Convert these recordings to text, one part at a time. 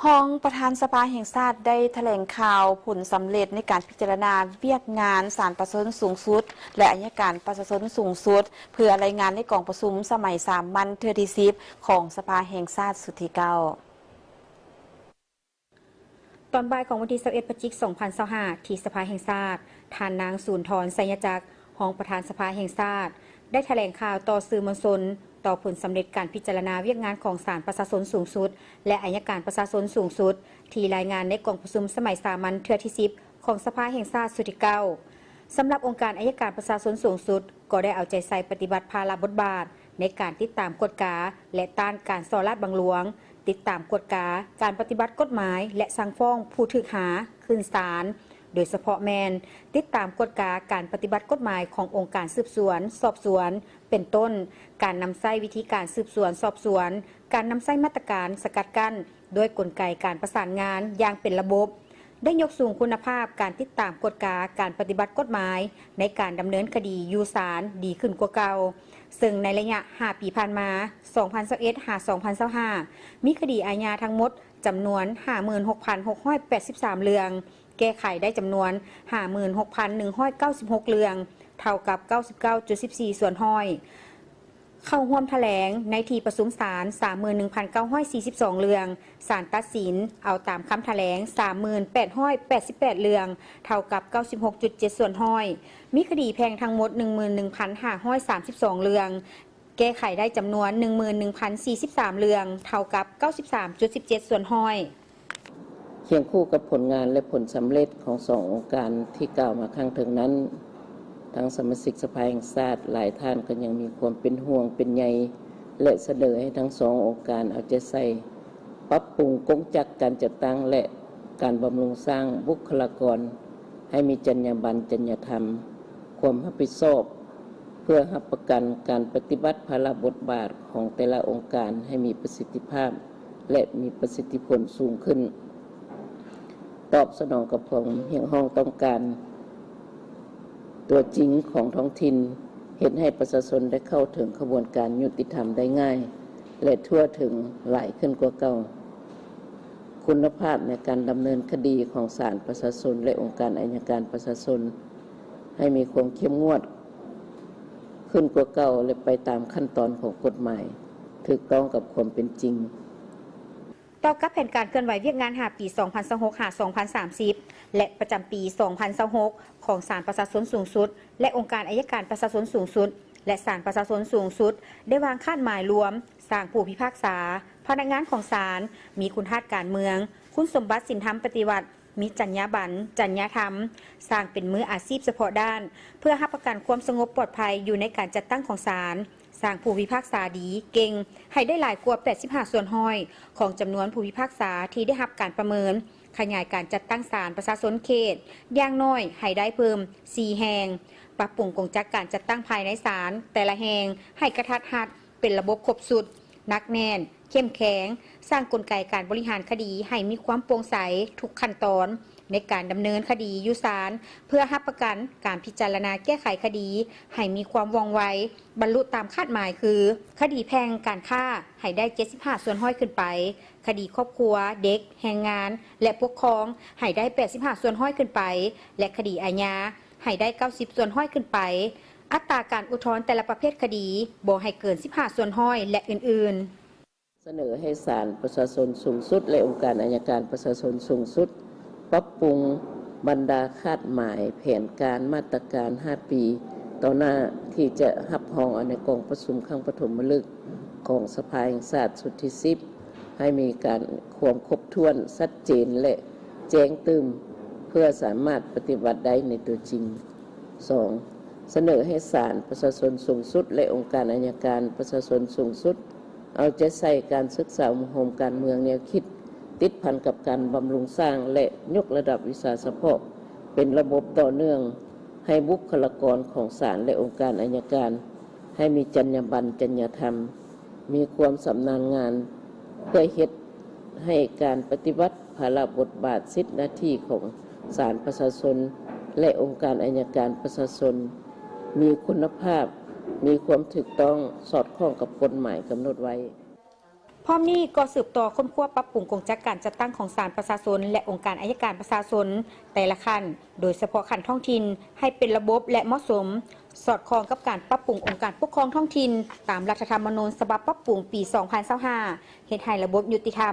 ຮອງປະທານສະພາແຫ່ງຊາດໄດ້ຖະແຫຼງຂ່າວຜົນສຳເລັດໃນການພິຈາລະນາວຽກງານສານປະຊາຊົນສູງສຸດ ແລະ ອັຍການປະຊາຊົນສູງສຸດ ເພື່ອລາຍງານໃນກອງປະຊຸມສະໄໝສາມັນເທື່ອທີສິບ ຂອງສະພາແຫ່ງຊາດຊຸດທີເກົ້າ. ຕອນບ່າຍຂອງວັນທີຊາວເອັດ ພະຈິກ ສອງພັນຊາວຫ້າ ທີ່ສະພາແຫ່ງຊາດ, ທ່ານນາງ ສູນທອນ ໄຊຍະຈັກ ຮອງປະທານສະພາແຫ່ງຊາດ ໄດ້ຖະແຫຼງຂ່າວຕໍ່ສື່ມວນຊົນ ຕໍ່ຜົນສຳເລັດການພິຈາລະນາວຽກງານຂອງສານປະຊາຊົນສູງສຸດ ແລະ ອັຍການປະຊາຊົນສູງສຸດ ທີ່ລາຍງານໃນກອງປະຊຸມສະໄໝສາມັນເທື່ອທີສິບ ຂອງສະພາແຫ່ງຊາດຊຸດທີເກົ້າ. ສຳລັບອົງການອັຍການປະຊາຊົນສູງສຸດ ກໍໄດ້ເອົາໃຈໃສ່ປະຕິບັດພາລະບົດບາດໃນການຕິດຕາມກວດກາ ແລະ ຕ້ານການສໍ້ລາດບັງຫຼວງ, ຕິດຕາມກວດກາການປະຕິບັດກົດໝາຍ ແລະ ສັ່ງຟ້ອງຜູ້ຖືກຫາຂຶ້ນສານ, ໂດຍສະເພາະແມ່ນຕິດຕາມກວດກາການປະຕິບັດກົດໝາຍຂອງອົງການສືບສວນສອບສວນ ເປັນຕົ້ນ ການນຳໃຊ້ວິທີການສືບສວນສອບສວນ, ການນຳໃຊ້ມາດຕະການສະກັດກັ້ນດ້ວຍກົນໄກການປະສານງານຢ່າງເປັນລະບົບ, ໄດ້ຍົກສູງຄຸນນະພາບການຕິດຕາມກວດກາການປະຕິບັດກົດໝາຍໃນການດຳເນີນຄະດີຢູ່ສານດີຂຶ້ນກວ່າເກົ່າ, ເຊິ່ງໃນໄລຍະຫ້າປີຜ່ານມາ ສອງພັນຊາວເອັດ ຫາ ສອງພັນຊາວຫ້າ ມີຄະດີອາຍາທັງໝົດຈຳນວນ ຫ້າໝື່ນຫົກພັນຫົກຮ້ອຍແປດສິບສາມເລື່ອງ, ແກ້ໄຂໄດ້ຈຳນວນ ຫ້າໝື່ນຫົກພັນໜຶ່ງຮ້ອຍເກົ້າສິບຫົກເລື່ອງ, ເທົ່າກັບ ເກົ້າສິບເກົ້າຈຸດສິບສີ່ສ່ວນຮ້ອຍ. ເຂົ້າຮ່ວມຖະແຫຼງໃນທີ່ປະຊຸມສານ ສາມໝື່ນໜຶ່ງພັນເກົ້າຮ້ອຍສີ່ສິບສອງເລື່ອງ, ສານຕັດສິນເອົາຕາມຄຳຖະແຫຼງ ສາມໝື່ນແປດຮ້ອຍແປດສິບແປດເລື່ອງ, ເທົ່າກັບ ເກົ້າສິບຫົກຈຸດເຈັດສ່ວນຮ້ອຍ. ມີຄະດີແພ່ງທັງໝົດ ໜຶ່ງໝື່ນໜຶ່ງພັນຫ້າຮ້ອຍສາມສິບສອງເລື່ອງ, ແກ້ໄຂໄດ້ຈຳນວນ ໜຶ່ງໝື່ນໜຶ່ງພັນສີ່ສິບສາມເລື່ອງ, ເທົ່າກັບ ເກົ້າສິບສາມຈຸດສິບເຈັດສ່ວນຮ້ອຍ. ຄຽງຄູ່ກັບຜົນງານ ແລະ ຜົນສຳເລັດຂອງສອງອົງການທີ່ກ່າວມາຂ້າງເທິງນັ້ນ, ທັງສະມາຊິກສະພາແຫ່ງຊາດຫຼາຍທ່ານກໍຍັງມີຄວາມເປັນຫ່ວງເປັນໃຍ ແລະ ສະເໜີໃຫ້ທັງສອງອົງການເອົາໃຈໃສ່ປັບປຸງກົງຈັກການຈັດຕັ້ງ ແລະ ການບຳລຸງສ້າງບຸກຄະລາກອນໃຫ້ມີຈັນຍາບັນ, ຈັນຍາທຳ, ຄວາມຮັບຜິດຊອບ ເພື່ອຮັບປະກັນການປະຕິບັດພາລະບົດບາດຂອງແຕ່ລະອົງການໃຫ້ມີປະສິດທິພາບ ແລະ ມີປະສິດທິຜົນສູງຂຶ້ນ, ຕອບສະໜອງກັບຄວາມຮຽກຮ້ອງຕ້ອງການຕົວຈິງຂອງທ້ອງຖິ່ນ, ເຮັດໃຫ້ປະຊາຊົນໄດ້ເຂົ້າເຖິງຂະບວນການຍຸຕິທຳໄດ້ງ່າຍ ແລະ ທົ່ວເຖິງຫຼາຍຂຶ້ນກວ່າເກົ່າ. ຄຸນນະພາບໃນການດຳເນີນຄະດີຂອງສານປະຊາຊົນ ແລະ ອົງການໄອຍະການປະຊາຊົນ ໃຫ້ມີຄວາມເຂັ້ມງວດຂຶ້ນກວ່າເກົ່າ ແລະ ໄປຕາມຂັ້ນຕອນຂອງກົດໝາຍ, ຖືກຕ້ອງກັບຄວາມເປັນຈິງ. ຕໍ່ກັບແຜນການເຄື່ອນໄຫວວຽກງານຫ້າປີ ສອງພັນຊາວຫົກ ຫາ ສອງພັນສາມສິບ ແລະ ປະຈຳປີ ສອງພັນຊາວຫົກ ຂອງສານປະຊາຊົນສູງສຸດ ແລະ ອົງການໄອຍະການປະຊາຊົນສູງສຸດ ແລະ ສານປະຊາຊົນສູງສຸດ ໄດ້ວາງຄາດໝາຍລວມ ສ້າງຜູ້ພິພາກສາ, ພະນັກງານຂອງສານ, ມີຄຸນທາດການເມືອງ, ຄຸນສົມບັດສິນທຳປະຕິວັດ, ມີຈັນຍາບັນ, ຈັນຍາທຳ, ສ້າງເປັນມືອາຊີບສະເພາະດ້ານ ເພື່ອຮັບປະກັນຄວາມສະຫງົບປອດໄພຢູ່ໃນການຈັດຕັ້ງຂອງສານ, ສ້າງຜູ້ພິພາກສາດີ, ເກັ່ງ, ໃຫ້ໄດ້ຫຼາຍກວ່າ ແປດສິບຫ້າສ່ວນຮ້ອຍ ຂອງຈຳນວນຜູ້ພິພາກສາທີ່ໄດ້ຮັບການປະເມີນ, ຂະຫຍາຍການຈັດຕັ້ງສານປະຊາຊົນເຂດ, ຢ່າງໜ້ອຍໃຫ້ໄດ້ເພີ່ມ ສີ່ແຫ່ງ, ປັບປຸງກົງຈັກການຈັດຕັ້ງພາຍໃນສານແຕ່ລະແຫ່ງໃຫ້ກະທັດຮັດ, ເປັນລະບົບຄົບຊຸດ, ໜັກແໜ້ນ, ເຂັ້ມແຂງ, ສ້າງກົນໄກການບໍລິຫານຄະດີໃຫ້ມີຄວາມໂປ່ງໃສທຸກຂັ້ນຕອນໃນການດຳເນີນຄະດີຢູ່ສານ, ເພື່ອຮັບປະກັນການພິຈາລະນາແກ້ໄຂຄະດີໃຫ້ມີຄວາມວ່ອງໄວ, ບັນລຸຕາມຄາດໝາຍຄື ຄະດີແພ່ງການຄ້າໃຫ້ໄດ້ ເຈັດສິບຫ້າສ່ວນຮ້ອຍຂຶ້ນໄປ, ຄະດີຄອບຄົວ, ເດັກ, ແຮງງານ ແລະ ປົກຄອງໃຫ້ໄດ້ ແປດສິບຫ້າສ່ວນຮ້ອຍຂຶ້ນໄປ ແລະ ຄະດີອາຍາ ໃຫ້ໄດ້ ເກົ້າສິບສ່ວນຮ້ອຍຂຶ້ນໄປ. ອັດຕາການອຸດທອນແຕ່ລະປະເພດຄະດີບໍ່ໃຫ້ເກີນ ສິບຫ້າສ່ວນຮ້ອຍ ແລະ ອື່ນໆ. ສະເໜີໃຫ້ສານປະຊາຊົນສູງສຸດ ແລະ ອົງການໄອຍະການປະຊາຊົນສູງສຸດ ປັບປຸງບັນດາຄາດໝາຍ, ແຜນການ, ມາດຕະການຫ້າປີຕໍ່ໜ້າ ທີ່ຈະຮັບຮອງເອົາໃນກອງປະຊຸມຄັ້ງປະຖົມມະລຶກຂອງສະພາແຫ່ງຊາດຊຸດທີສິບ ໃຫ້ມີການຄວາມຄົບຖ້ວນ, ຊັດເຈນ ແລະ ແຈ້ງຕື່ມ ເພື່ອສາມາດປະຕິບັດໄດ້ໃນຕົວຈິງ. ສອງ, ສະເໜີໃຫ້ສານປະຊາຊົນສູງສຸດ ແລະ ອົງການໄອຍະການປະຊາຊົນສູງສຸດ ເອົາໃຈໃສ່ການສຶກສາອົບຮົມການເມືອງແນວຄິດ ຕິດພັນກັບການບຳລຸງສ້າງ ແລະ ຍົກລະດັບວິຊາສະເພາະເປັນລະບົບຕໍ່ເນື່ອງ, ໃຫ້ບຸກຄະລາກອນຂອງສານ ແລະ ອົງການໄອຍະການ ໃຫ້ມີຈັນຍາບັນ, ຈັນຍາທຳ, ມີຄວາມຊຳນານງານ ເພື່ອເຮັດໃຫ້ການປະຕິບັດພາລະບົດບາດສິດໜ້າທີ່ຂອງສານປະຊາຊົນ ແລະ ອົງການໄອຍະການປະຊາຊົນ ມີຄຸນນະພາບ, ມີຄວາມຖືກຕ້ອງ, ສອດຄ່ອງກັບກົດໝາຍກຳນົດໄວ້. ພ້ອມນີ້ກໍສືບຕໍ່ຄົ້ນຄວ້າປັບປຸງກົງຈັກການຈັດຕັ້ງຂອງສານປະຊາຊົນ ແລະ ອົງການໄອຍະການປະຊາຊົນແຕ່ລະຂັ້ນ, ໂດຍສະເພາະຂັ້ນທ້ອງຖິ່ນ ໃຫ້ເປັນລະບົບ ແລະ ເໝາະສົມ, ສອດຄ່ອງກັບການປັບປຸງອົງການປົກຄອງທ້ອງຖິ່ນ ຕາມລັດຖະທຳມະນູນສະບັບປັບປຸງປີສອງພັນຊາວຫ້າ ເຮັດໃຫ້ລະບົບຍຸຕິທຳ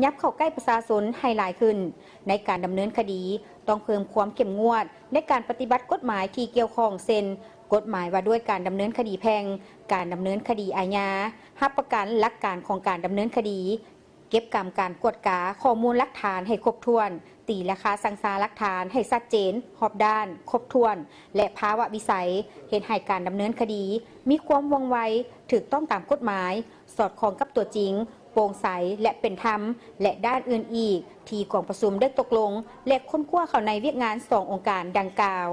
ຫຍັບເຂົ້າໃກ້ປະຊາຊົນໃຫ້ຫຼາຍຂຶ້ນ. ໃນການດຳເນີນຄະດີ ຕ້ອງເພີ່ມຄວາມເຂັ້ມງວດໃນການປະຕິບັດກົດໝາຍທີ່ກ່ຽວຂ້ອງ ເຊັ່ນ ກົດໝາຍວ່າດ້ວຍການດຳເນີນຄະດີແພ່ງ, ການດຳເນີນຄະດີອາຍາ, ຮັບປະກັນຫຼັກການຂອງການດຳເນີນຄະດີ, ເກັບກຳການກວດກາຂໍ້ມູນຫຼັກຖານໃຫ້ຄົບຖ້ວນ, ຕີລາຄາສັງສາຫຼັກຖານໃຫ້ຊັດເຈນ, ຮອບດ້ານ, ຄົບຖ້ວນ ແລະ ພາວະວິໄສ, ເຮັດໃຫ້ການດຳເນີນຄະດີມີຄວາມວ່ອງໄວ, ຖືກຕ້ອງຕາມກົດໝາຍ, ສອດຄ່ອງກັບຕົວຈິງ, ໂປ່ງໃສ ແລະ ເປັນທຳ ແລະ ດ້ານອື່ນອີກ ທີ່ກອງປະຊຸມໄດ້ຕົກລົງ ແລະ ຄົ້ນຄວ້າເຂົ້າໃນວຽກງານສອງອົງການດັ່ງກ່າວ.